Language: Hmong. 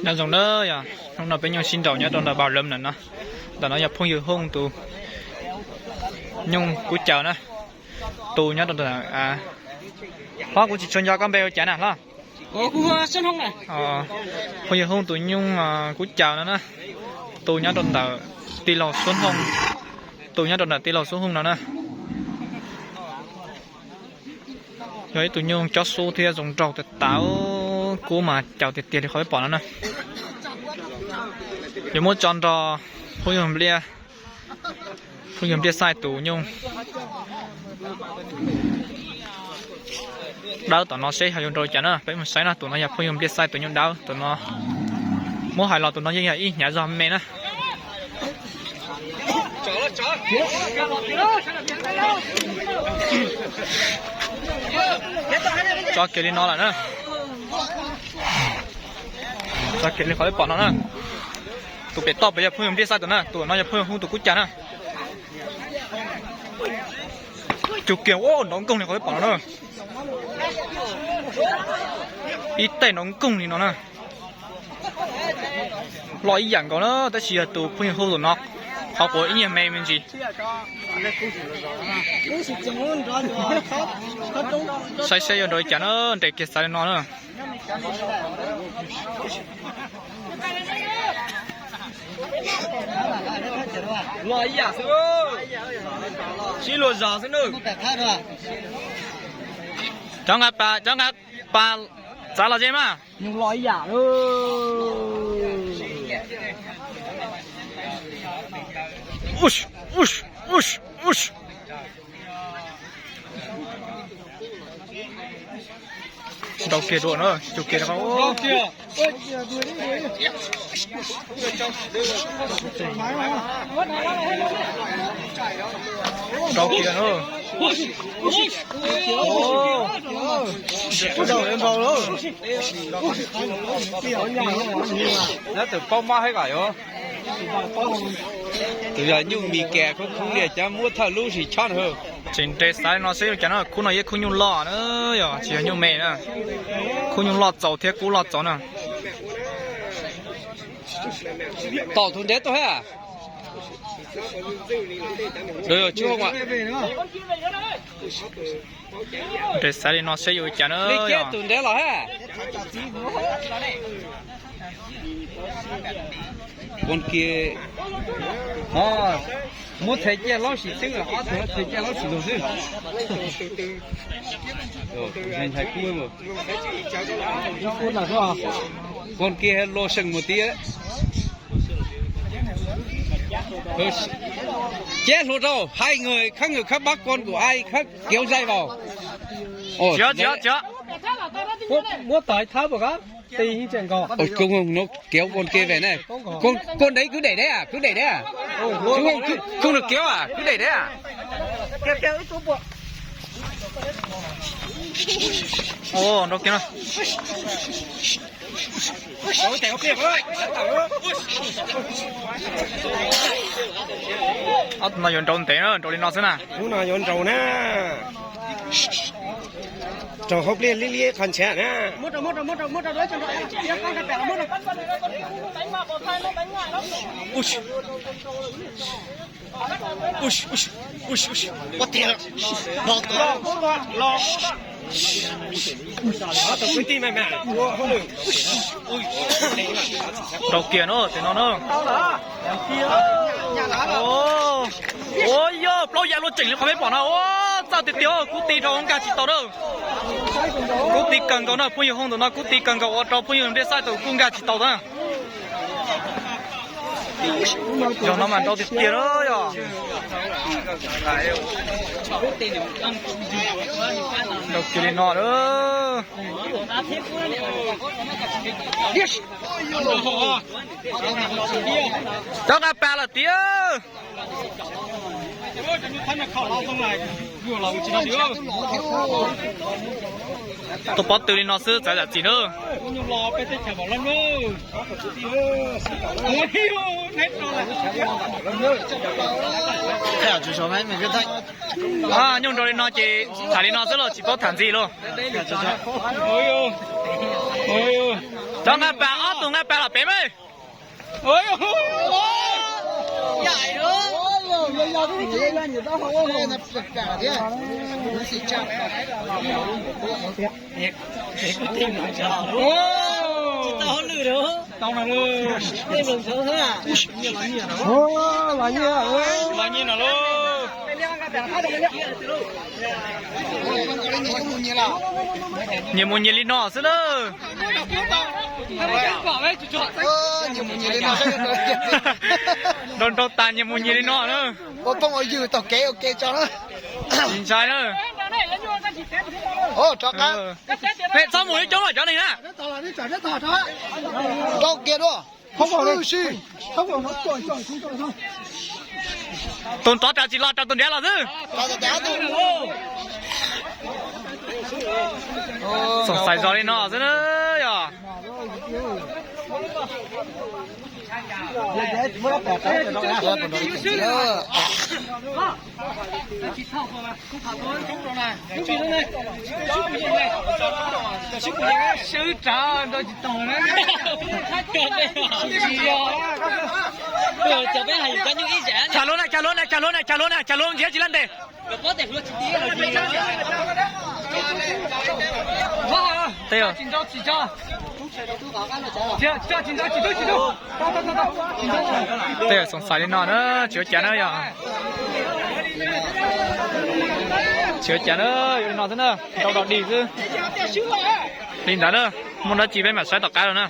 Nyob zoo na, yog hnub no peb nyuj sib nraus nyob rau ntawm Npaum Lawm na no. Ntawm no yog phooj ywg Hooj tus nyuj kub caws na, tu nyob rau ntawm, hlob, kuv tsis tshua nco koj npe ua cas na hlob. Phooj ywg Hooj tus nyuj kub caws no na, tu nyob rau ntawm tij laug Xub Hooj, tu nyob rau ntawm tij laug Xub Hooj no na. Yog ib tug nyuj cob xub thiab zoo nraug tas tas, kub mas caws tiag tiag li qhov peb pom no na. Yuav muab tso nrog phooj ywg Npliaj, phooj ywg Npliaj Xaij tus nyuj dawb tom no seb ho yuav nrau li cas na. Peb mus saib no, tus no yog phooj ywg Npliaj Xaij tus nyuj dawb, tus no muab hais los tus no yeej yog ib hnyav zog me na. Tso kiag li no lawm na. Tso kiag li qhov peb pom no na. Tus pem toj pem yog phooj ywg Npliaj Xaij tus na, tus no yog phooj ywg Hooj tus kub caws na. Cug kiag, nrov nkoog li qhov peb pom no na. Ib tej nrov nkoog li no na. Loj ib yam nkaus na, tab sis yog tus phooj ywg Hooj tus no qhov quav ib nyuag me me ntsis. Saib saib yuav nrau li cas na, nres kiag xaiv li no na. Sib luag zog xwb na. Cov nqa pas, cov nqa pas txav los ze mas. Nrau kiag dua na, cug kiag rau. Nrau kiag na. Nyob tus paub mob heev kom yuav, tus yog nyuj mis kas khub khub li cov muab thawj lub sim chob na. Tseem nres xaiv no seb cas no, khub no yog khub nyuj loj na, yog tsis yog nyuj me na. Khub nyuj loj txaus thiab kub loj txaus na. Tom tus ntev tuaj thiab. Nres xaiv li no seb yuav ua cas na. Tus ntev los thiab. Pon kiag, muab txhais caj laub sim xwb, ob tug txhais caj laub sim lug xwb. Pon kiag luag seem mus tiag. Cab hluas rau, hai người, các người khác bắt con của ai khác kéo dây vào. Muab tais thab. Ôi, không, không, nó kéo con kia về này. Con, con đấy cứ đẩy đấy à, cứ đẩy đấy à. Không, không, không, không được kéo à, cứ đẩy đấy à. Ồ, nó kéo. Ob tug no yuav nrau ntev na, nrau li no xwb na. Hnub no yuav nrau na. Rau hauv pliaj liab liab qhov ntshav na. Rau kiag no, tes no na. Ua yog plaub yav luaj tseem li qhov peb pom no, ua txawj tiag tiag, kub ti rau nkag tsis tau na. Kub ti kawg nkaus na, phooj ywg Hooj tus no kub ti kawg nkaus ua rau phooj ywg Npliaj Xaij tus kuj nkag tsis tau na. Yog no mas nrau tiag tiag na yog. Nrau kiag li no lawm. Cov nqa pas lawm tiag. Tuaj pob tw li no xwb txawv zam txim na. Nyooj nrau li no ces tham li no xwb los tsis paub tham ntxiv lauj. Cov nqa pas, ob tug nqa pas los pem mas. Nyias mus nyias li no xwb na. Nrau nrau tas nyias mus nyias li no na. Ua phooj ua ywg taug kev ua ke tso na. Tsis ntshai na. Rov qab. Txhob mus ib coob los cov neeg na. Rau kiag dua. Tus nrov ras tsis los ras tus ntiav los xwb. Xoom xaiv zog li no xwb na yog. Chav lub na, chav lub na, chav lub na, chav lub na, chav lub ntsiab tsis laj ntes. Tej xoom xaiv li no na, tsis ua cas na yog. Tsis ua cas na, yuav li no xwb na, nrau dog dig xwb. Li ntawd na, muaj dab tsi peb mam saib tom qab los na.